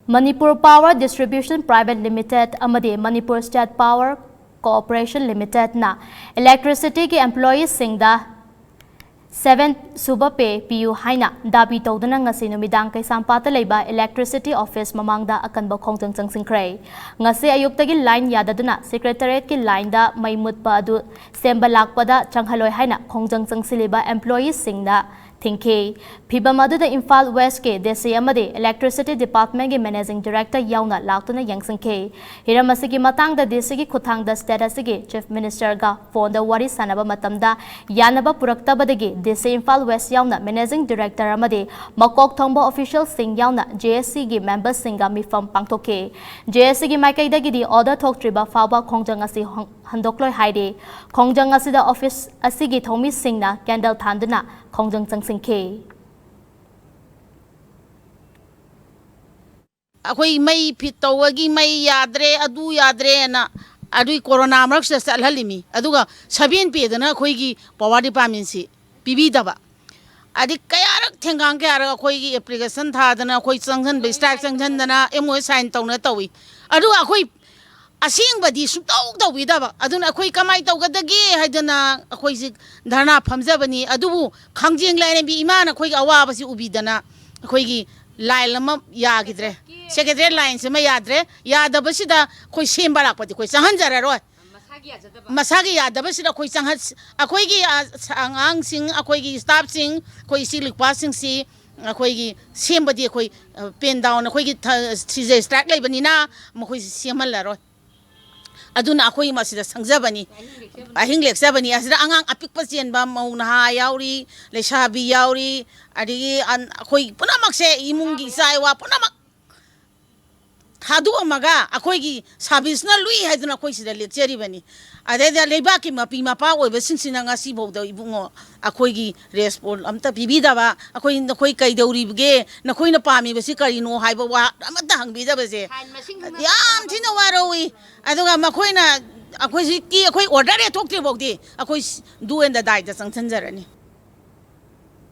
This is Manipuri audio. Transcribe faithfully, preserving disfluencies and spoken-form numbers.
Manipur Power Distribution Private Limited ꯑꯃꯗꯤ Manipur State Power Corporation Limitedꯅ electricityꯒꯤ employeeꯁꯤꯡꯗ seven ꯁꯨꯕ pay ꯄꯤꯌꯨ ꯍꯥꯏꯅ ꯗꯥꯕꯤ ꯇꯧꯗꯨꯅ ꯉꯁꯤ ꯅꯨꯃꯤꯗꯥꯡ ꯀꯩꯁꯥꯝꯄꯥꯠꯇ ꯂꯩꯕ electricity office ꯃꯃꯥꯡꯗ ꯑꯀꯟꯕ ꯈꯣꯡꯖꯪ ꯆꯪꯁꯤꯟꯈ꯭ꯔꯦ꯫ ꯉꯁꯤ ꯑꯌꯨꯛꯇꯒꯤ line ꯌꯥꯗꯗꯨꯅ secretariatꯀꯤ lineꯗ ꯃꯩ ꯃꯨꯠꯄ ꯑꯗꯨ ꯁꯦꯝꯕ ꯂꯥꯛꯄꯗ ꯆꯪꯍꯜꯂꯣꯏ ꯍꯥꯏꯅ ꯈꯣꯡꯖꯪ ꯆꯪꯁꯤꯜꯂꯤꯕ employeeꯁꯤꯡꯅ ꯊꯤꯡꯈꯤ꯫ ꯐꯤꯚꯝ ꯑꯗꯨꯗ ꯏꯝꯐꯥꯜ Westꯀꯤ DC ꯑꯃꯗꯤ electricity departmentꯀꯤ managing director ꯌꯥꯎꯅ ꯂꯥꯛꯇꯨꯅ ꯌꯦꯡꯁꯤꯟꯈꯤ꯫ ꯍꯤꯔꯝ ꯑꯁꯤꯒꯤ ꯃꯇꯥꯡꯗ DCꯒꯤ ꯈꯨꯠꯊꯥꯡꯗ state ꯑꯁꯤꯒꯤ Chief Ministerꯒ phoneꯗ ꯋꯥꯔꯤ ꯁꯥꯟꯅꯕ ꯃꯇꯝꯗ ꯌꯥꯅꯕ ꯄꯨꯔꯛꯇꯕꯗꯒꯤ DC ꯏꯝꯐꯥꯜ West ꯌꯥꯎꯅ managing director ꯑꯃꯗꯤ ꯃꯀꯣꯛ ꯊꯣꯡꯕ officialꯁꯤꯡ ꯌꯥꯎꯅ JACꯒꯤ memberꯁꯤꯡꯒ ꯃꯤꯐꯝ ꯄꯥꯡꯊꯣꯛꯈꯤ꯫ JACꯒꯤ ꯃꯥꯏꯀꯩꯗꯒꯤꯗꯤ order ꯊꯣꯛꯇ꯭ꯔꯤꯕ ꯐꯥꯎꯕ ꯈꯣꯡꯖꯪ ꯑꯁꯤ ꯍꯣꯡ-, ꯍꯟꯗꯣꯛꯂꯣꯏ ꯍꯥꯏꯔꯤ꯫ ꯈꯣꯡꯖꯪ ꯑꯁꯤꯗ office ꯑꯁꯤꯒꯤ ꯊꯧꯃꯤꯁꯤꯡꯅ candle ꯊꯥꯟꯗꯨꯅ ꯈꯣꯡꯖꯪ ꯆꯪꯁꯤꯟꯈꯤ꯫ ꯑꯩꯈꯣꯏ ꯃꯩ fit ꯇꯧꯕꯒꯤ ꯃꯩ ꯌꯥꯗ꯭ꯔꯦ, ꯑꯗꯨ ꯌꯥꯗ꯭ꯔꯦꯅ, ꯑꯗꯨꯏ corona ꯃꯔꯛꯁꯤꯗ ꯆꯠꯍꯜꯂꯤꯃꯤ꯫ ꯑꯗꯨꯒ seven payꯗꯅ ꯑꯩꯈꯣꯏꯒꯤ power departmentꯁꯤ ꯄꯤꯕꯤꯗꯕ꯫ ꯑꯗꯩ ꯀꯌꯥꯔꯛ, ꯊꯦꯡꯒꯥꯡ ꯀꯌꯥꯔꯛ ꯑꯩꯈꯣꯏꯒꯤ application ꯊꯥꯗꯅ, ꯑꯩꯈꯣꯏ ꯆꯪꯁꯟꯕ, strike ꯆꯪꯁꯟꯗꯅ, MoU sign ꯇꯧꯅ ꯇꯧꯏ꯫ ꯑꯗꯨꯒ ꯑꯩꯈꯣꯏ ꯑꯁꯦꯡꯕꯗꯤ ꯁꯨꯡꯇꯧ ꯇꯧꯕꯤꯗꯕ꯫ ꯑꯗꯨꯅ ꯑꯩꯈꯣꯏ ꯀꯃꯥꯏꯅ ꯇꯧꯒꯗꯒꯦ ꯍꯥꯏꯗꯅ ꯑꯩꯈꯣꯏꯁꯤ ꯙꯔꯅꯥ ꯐꯝꯖꯕꯅꯤ꯫ ꯑꯗꯨꯕꯨ ꯈꯥꯡꯖꯦꯡ ꯂꯥꯏꯔꯦꯝꯕꯤ ꯏꯃꯥꯅ ꯑꯩꯈꯣꯏꯒꯤ ꯑꯋꯥꯕꯁꯤ ꯎꯕꯤꯗꯅ ꯑꯩꯈꯣꯏꯒꯤ line ꯑꯃ ꯌꯥꯈꯤꯗ꯭ꯔꯦ꯫ Secretariat lineꯁꯤꯃ ꯌꯥꯗ꯭ꯔꯦ꯫ ꯌꯥꯗꯕꯁꯤꯗ ꯑꯩꯈꯣꯏ ꯁꯦꯝꯕ ꯂꯥꯛꯄꯗꯤ ꯑꯩꯈꯣꯏ ꯆꯪꯍꯟꯖꯔꯔꯣꯏ꯫ ꯃꯁꯥꯒꯤ ꯌꯥꯗꯕꯁꯤꯗ ꯑꯩꯈꯣꯏ ꯆꯪꯍꯟ-, ꯑꯩꯈꯣꯏꯒꯤ, ꯑ, ꯁ-, ꯑꯉꯥꯡꯁꯤꯡ, ꯑꯩꯈꯣꯏꯒꯤ staffꯁꯤꯡ, ꯑꯩꯈꯣꯏ ꯏꯆꯦ ꯂꯨꯄꯥꯁꯤꯡꯁꯤ ꯑꯩꯈꯣꯏꯒꯤ ꯁꯦꯝꯕꯗꯤ ꯑꯩꯈꯣꯏ, ꯑ, pen down, ꯑꯩꯈꯣꯏꯒꯤ ꯊ-, ꯁꯤꯖꯦ strike ꯂꯩꯕꯅꯤꯅ ꯃꯈꯣꯏꯁꯤ ꯁꯦꯝꯍꯜꯂꯔꯣꯏ꯫ ꯑꯗꯨꯅ ꯑꯩꯈꯣꯏ ꯃꯁꯤꯗ ꯁꯪꯖꯕꯅꯤ, ꯑꯍꯤꯡ ꯂꯦꯛꯆꯕꯅꯤ꯫ ꯑꯁꯤꯗ ꯑꯉꯥꯡ ꯑꯄꯤꯛꯄ ꯆꯦꯟꯕ, ꯃꯧ ꯅꯍꯥ ꯌꯥꯎꯔꯤ, ꯂꯩꯁꯥꯕꯤ ꯌꯥꯎꯔꯤ, ꯑꯗꯒꯤ ꯑꯟ-, ꯑꯩꯈꯣꯏ ꯄꯨꯝꯅꯃꯛꯁꯦ, ꯏꯃꯨꯡꯒꯤ ꯏꯆꯥ ꯏꯋꯥ ꯄꯨꯝꯅꯃꯛ ꯊꯥꯗꯣꯛꯑꯝꯃꯒ ꯑꯩꯈꯣꯏꯒꯤ serviceꯅ ꯂꯨꯏ ꯍꯥꯏꯗꯨꯅ ꯑꯩꯈꯣꯏ ꯁꯤꯗ ꯂꯦꯛꯆꯔꯤꯕꯅꯤ꯫ ꯑꯗꯩꯗ ꯂꯩꯕꯥꯛꯀꯤ ꯃꯄꯤ ꯃꯄꯥ ꯑꯣꯏꯕꯁꯤꯡꯁꯤꯅ ꯉꯁꯤꯐꯥꯎꯗ, ꯏꯕꯨꯡꯉꯣ, ꯑꯩꯈꯣꯏꯒꯤ response ꯑꯝꯇ ꯄꯤꯕꯤꯗꯕ, ꯑꯩꯈꯣꯏ, "ꯅꯈꯣꯏ ꯀꯩꯗꯧꯔꯤꯕꯒꯦ? ꯅꯈꯣꯏꯅ ꯄꯥꯝꯃꯤꯕꯁꯤ ꯀꯔꯤꯅꯣ?" ꯍꯥꯏꯕ ꯋꯥ ꯑꯃꯠꯇ ꯍꯪꯕꯤꯗꯕꯁꯦ ꯌꯥꯝ ꯊꯤꯅ ꯋꯥꯔꯧꯏ꯫ ꯑꯗꯨꯒ ꯃꯈꯣꯏꯅ, ꯑꯩꯈꯣꯏ ꯍꯧꯖꯤꯛꯇꯤ ꯑꯩꯈꯣꯏ order ꯍꯦꯛ ꯊꯣꯛꯇ꯭ꯔꯤ ꯐꯥꯎꯗꯤ ꯑꯩꯈꯣꯏ do and dieꯗ ꯆꯪꯁꯤꯟꯖꯔꯅꯤ꯫